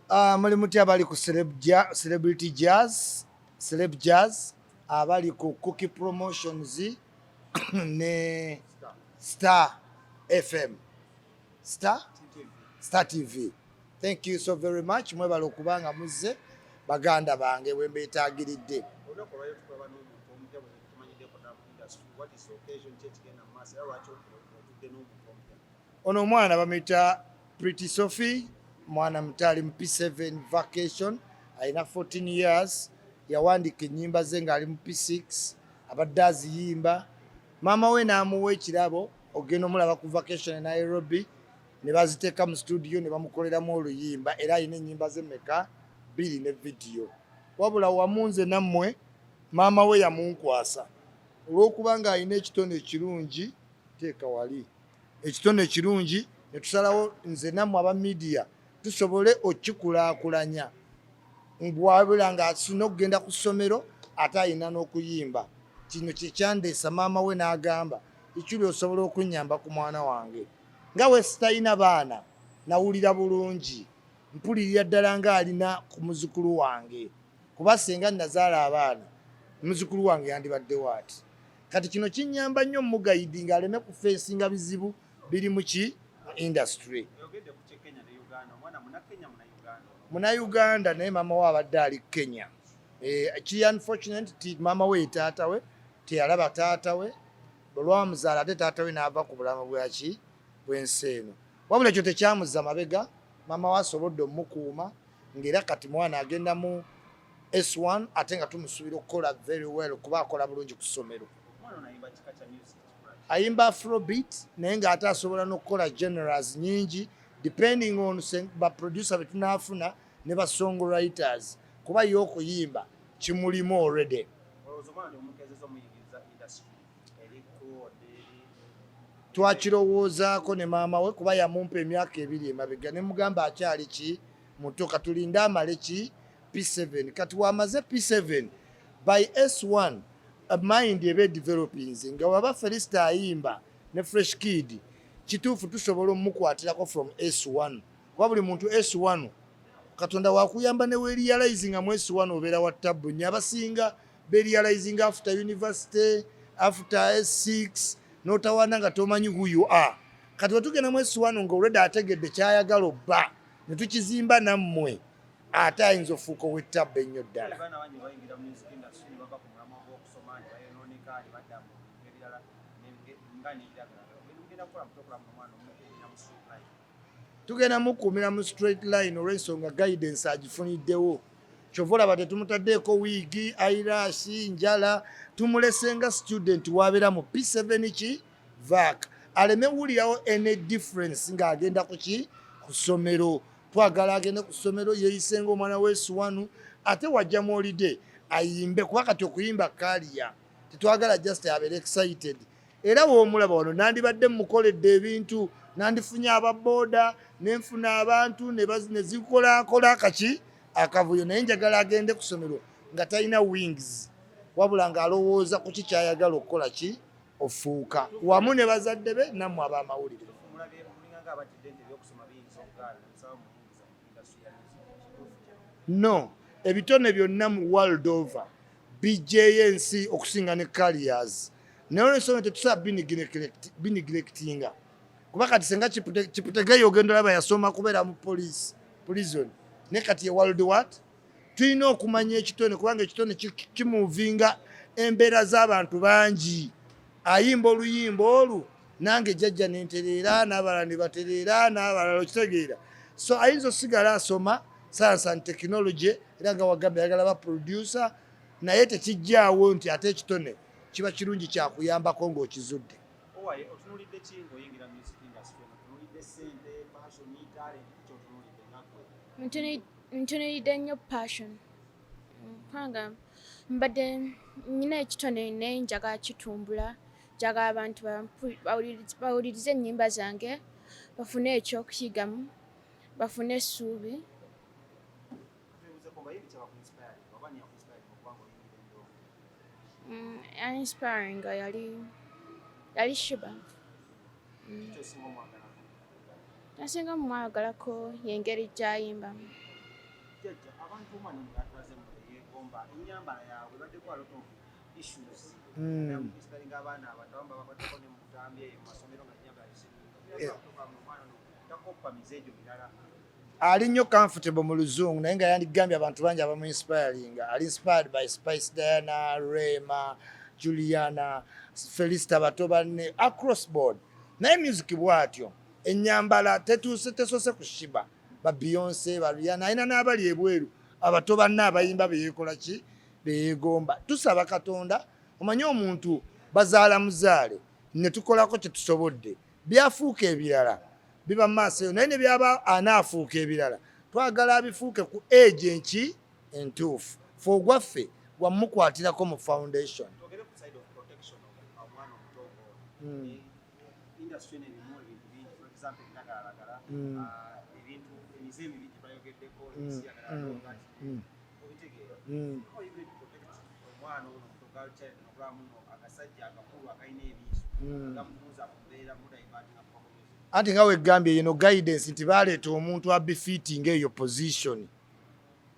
Ah, muli mutya abali ku Celebrity Jazz, Celeb Jazz, abali ku Cookie Promotions ne Star FM, Star TV. Thank you so very much. Mwebale okuba nga muzze, baganda bange, bwe mbeetaagiridde. Olunaku olwaleero tukulaba n'omuntu omupya bwe tumanyiddeko ddala mu industry. What is the occasion? Ki ekigenda mu maaso era lwaki otudde n'omuntu omupya? Ono omwana bamuyita Pretty Sophie, mwana muto, ali mu P7 vacation, alina 14 years. Yawandiika ennyimba ze ng'ali mu P6, abadde aziyimba. Maama we n'amuwa ekirabo ogenda omulaba ku vacation e Nairobi, ne baziteeka mu studio ne bamukoleramu oluyimba, era alina ennyimba ze meka bbiri ne vidiyo. Wabula wamu nze nammwe, maama we yamunkwasa olw'okuba ng'alina ekitone ekirungi. Teeka wali ekitone ekirungi, ne tusalawo nze nammwe aba media tusobole okikulaakulanya. Bwabula ng'asina okugenda ku ssomero, ate alina n'okuyimba. Kino kyekyandeesa. Maama we n'agamba, "Ikyuli, osobola okunnyamba ku mwana wange?" Nga we sitalina baana, nawulira bulungi, mpulirira ddala ng'alina ku muzukulu wange, kuba senga nazaala abaana, muzukulu wange yandibaddewo ati. Kati kino kinnyamba nnyo muguidinga aleme kufacinga bizibu biri mu ki mu industry. Oyogedde ku kyekenya ne Uganda. Omwana Munakenya, Munauganda? Munauganda, naye maama we abadde ali Kenya. Kiri unfortunate ti maama we ye taata we teyalaba taata we olwamuzaala, ate taata we n'ava ku bulamu bwaki bw'ensi eno. Wabula ekyo tekyamuzza mabega, maama we asobodde omukuuma, ng'era kati mwana agenda mu S1, ate nga tumusuubira okukola very well kuba akola bulungi ku ssomero. Omwana ono ayimba kika kya music kikula ki? Ayimba afrobeat, naye ng'ate asobola n'okukola genres nyingi depending on ba producer be tunaafuna ne ba songwriters, kuba ye okuyimba kimulimu already. Olowooza omwana omukezeza omuyigiriza industry eriko eri? Twakirowoozaako ne maama we, kuba yamumpa emyaka 2 emabega ne mugamba akyali ki muto, katulinde amale ki P7. Kati wamaze P7, by S1 mind eba edevelopinze, nga waba Felista ayimba ne Fresh Kid, kituufu tusobola omukwatirako from S1, kuba buli muntu S1 Katonda wakuyamba ne werealizinga mu S1 obeera wa tabbu nnyo. Abasinga berealizing after university, after S6, notawana nga tomanyi who you are. Kati wetugenda mu S1 nga already ategedde kyayagala obba, ne tukizimba nammwe, ate ayinza ofuuka ow'ettabba ennyo ddala. Abaana bangi bayingira mu music industry ne bava ku mulamwa gw'okusoma ne bayonooneka ne badda mu bintu ebirala nga n'ebiragala. Mugenda kukola mutokola mu omwana omukuumira mu straight line? Tugenda mukuumira mu straight line olw'ensonga guidance agifuniddewo. Kyova olaba tetumutaddeeko wig, eyelash, njala. Tumulese nga student wabeera mu P7 ki vac, aleme wulirawo any difference ng'agenda ku ki ku ssomero. Twagala agende ku ssomero yeeyise ng'omwana w'S1, ate wajja mu holiday ayimbe, kuba kati okuyimba career. Tetwagala just abeere excited. Era woomulaba wano, nandibadde mukoledde ebintu, nandifunye ababooda, nenfuna abantu ne zikolakola kaki akavuyo, naye njagala agende ku ssomero nga talina wings, wabula ng'alowooza ku ki kyayagala okukola ki ofuuka, wamu ne bazadde be nammwe ab'amawulire. Mulabye mulinga nga abatidde nti ebyokusoma biyinza okugaana nsaba muyingiza mu industry ya music. Kituufu kyo? No, ebitone byonna mu world over bijjeeyo ensi okusinga ne careers, naye olwensonga tetusobola bineglectinga, kuba kati senga Kiputegeyo ogenda olaba yasoma kubeera mu police prison, naye kati ye world what. Tulina okumanya ekitone, kubanga ekitone kimovinga embeera z'abantu bangi. Ayimba oluyimba olwo, nange jjajja nentereera, n'abalala ne batereera, n'abalala, okitegeera? So ayinza osigala asoma science and technology, era nga wagambye ayagala ba producer, naye tekijjaawo nti ate ekitone kiba kirungi kyakuyambako ng'okizudde. Owaye, otunuulidde ki ng'oyingira music industry eno? Otunuulidde ssente, passion, talent? Ki otunuulidde nga ggwe? Ntunuulidde nnyo passion. Kubanga mbadde nina ekitone, naye njagala kitumbula, njagala abantu bawulirize ennyimba zange, bafune ekyokuyigamu, bafune essuubi. Tubuuze bayimbi ki abakuinspiring oba ni akuinspiring okuba ng'oyingira endongo? Inspiring yali Sheebah. Kiki osinga omwagalako? Nasinga mumwagalako yengeri gyayimbamu. Jjajja, abantu omwana mugatwaze mu yeegomba ennyambala yaabwe baddeko a lot of issues, inspiring abaana abato, abamu babakwatako ne mu butambi eyo mu masomero nga ennyambala esiringa. Omwana ono takoppa mize egyo mirala. Ali nnyo comfortable mu Luzungu, naye nga yandigambye abantu bangi abamu inspiringa. Ali inspired by Spice Diana, Rema, Juliana, Felista, bato banne across board. Naye music bw'atyo, ennyambala tetuuse, tesoose ku Sheebah, ba Beyonce, ba Rihanna, alina n'abali ebweru abato banne abayimba beyekola ki, beyeegomba. Tusaba Katonda, omanye omuntu bazaala muzaale, ne tukolako kye tusobodde, byafuuka ebirala biba mu maaso eyo, naye ne byaba anaafuuka ebirala, twagala abifuuke ku age enki entuufu. Fe ogwaffe gwamukwatirako mu foundation. Twogere ku side of protection of omwana omuto ng'ono. Industry eno erimu ebintu bingi, for example ebiragalalagala, ebintu emize emibi gye bayogeddeko, ebisiyagala, obitegeera? How are you going to protect omwana ono omuto, girl child, nokulaba muno akasajja akakulu akalina ebiiso gamutuuza ku mbeera mudivertinga kuva ku music? Anti nga wegambye, yino guidance nti baleeta omuntu abefitting eyo position,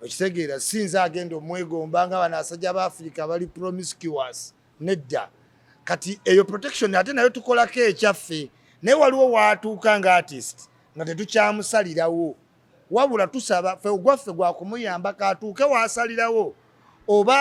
okitegeera? Si nze agenda omwegomba nga bano abasajja ba Africa bali promiscuous, nedda. Kati eyo protection ate nayo tukolako ekyaffe, naye waliwo waatuuka nga artist nga tetukyamusalirawo, wabula tusaba fe ogwaffe gwakumuyamba katuuke waasalirawo oba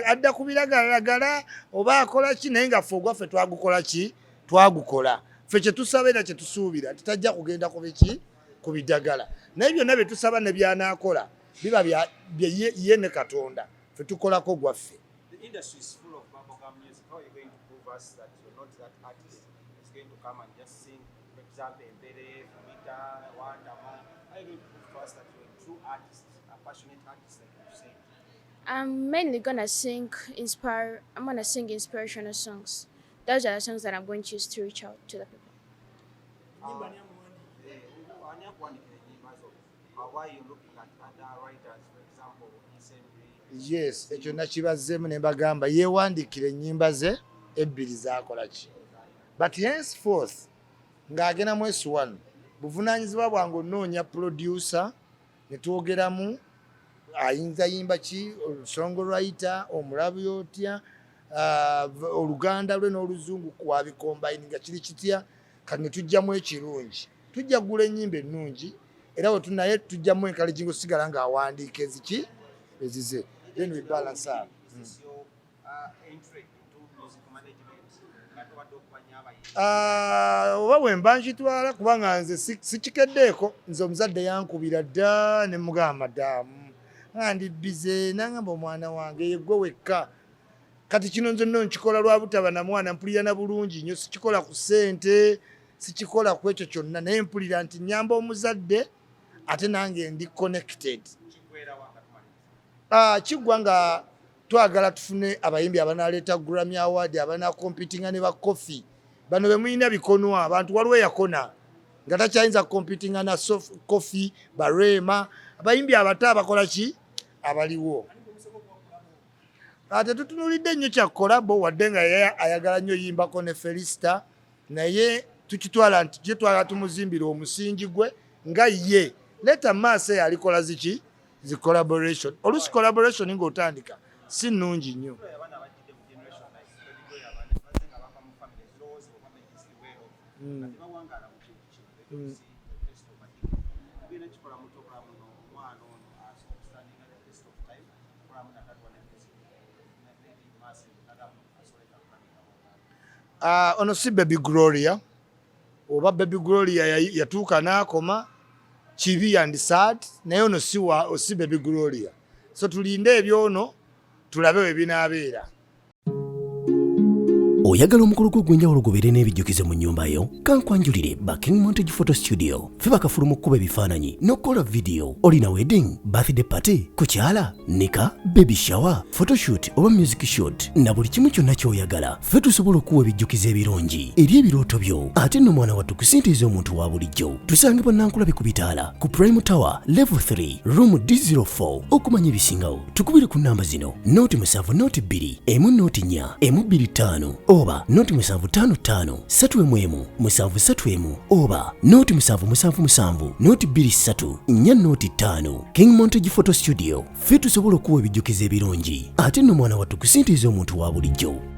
adda ku biragalalagala oba akola ki, naye nga ffe ogwaffe twagukola ki, twagukola. Ffe kyetusaba era kyetusuubira titajja kugenda ku biki, ku bidagala, naye byonna bye tusaba ne byanaakola biba ye ne Katonda, ffe tukolako gwaffe. The industry is full of bubblegum music. How are you going to prove us that you're not that artist who's going to come and just sing, for example, Empere, Fumita, Wandama? How are you going to prove to us that you're a true artist, a passionate artist, like you said? I'm mainly gonna sing inspire. I'm gonna sing inspirational songs. Those are the songs that I'm going to use to reach out to the people. Ani akuwandiikira ennyimba zo? Why you looking at other writers, for example, Isembri? Yes, ekyo nakibazzeemu ne mbagamba yeewandiikira ennyimba ze ebbiri zakola ki, but henceforth ng'agenda mu S1, buvunaanyizibwa bwange onoonya producer ne twogeramu ayinza yimba ki, songwriter omulabi otya, oluganda lwe n'oluzungu wabicombine nga kiri kitya. Kati ne tujjamu ekirungi, tujja kugula ennyimba ennungi, era we naye tujjamu encouraging osigala ng'awandiika eziki ezize, then we balance up. Is this your entry into music management? Nga tobadde okubanya abayimbi. Ah, oba bwe mba nkitwala, kubanga nze sikikeddeeko. Nze omuzadde yankubira dda ne mugamba ddamu nga ndi busy, nangamba omwana wange yeggwe wekka. Kati kino nze nno nkikola lwa butaba na mwana, mpulira na bulungi nnyo. Sikikola ku ssente, sikikola ku ekyo kyonna, naye mpulira nti nyamba omuzadde ate nange ndi connected. Kiggwera wa nga tumaliriza? Ah, kiggwa nga twagala tufune abayimbi abanaleeta Grammy Award, abanacompetinga ne bakofi bano bemulina bikonwa. Abantu waliwo eyakona nga takyayinza kucompetinga na Kofi, Barema, abayimbi abato abakola ki abaliwo. Ate tutunulidde nnyo kya collabo, wadde nga ye ayagala nnyo yimbako ne Felista, naye tukitwala nti gye twagala tumuzimbira omusingi gwe nga ye leeta maaso eyo alikola ziki zi collaboration. Oluusi collaboration ng'otandika si nnungi nnyo. Abaana abajjidde mu generation like Baby Boy, abaana bazze nga bava mu family ezirowoozebwa oba maybe ziri well off, nga tebawangaala mu kintu kino. They don't see the test of addiction. Mugenda kikola muto okulamu no omwana ono asobola okustandinga the test of time, okulamu nakatuwa ne music maybe maaso nagamu asobole kulabika. Ah, ono si Baby Gloria, oba Baby Gloria yatuuka n'akoma kibi and sad, naye ono si wa si Baby Gloria, so tulinde ebyono tulabe we binaabeera. Oyagala omukolo gwo ogw'enjawulo gubeere n'ebijjukizo mu nnyumba yo? Kankwanjulire ba King Montage Photo Studio. Ffe bakafulu mu kkuba ebifaananyi n'okukola vidiyo. Olina wedding, birthday party, kukyala, nika, baby shower, photoshoot oba music shoot, na buli kimu kyonna ky'oyagala, ffe tusobola okuwa ebijjukizo ebirungi eri ebirooto byo. Ate nno mwana wattu, ku ssente ez'omuntu wa bulijjo. Tusangibwa Nankulabi ku bitaala ku Prime Tower level 3 room D04. Okumanya ebisingawo tukubire ku namba zino: 0 7 0 2 1 0 4 1 2 5 oba Oba noti 755 3 1 7 3 1 oba noti 777 noti 23 4 noti 5. King Montage Photo Studio, ffe tusobola okuwa ebijjukizo ebirungi ate nno mwana wattu ku ssente ez'omuntu wa bulijjo.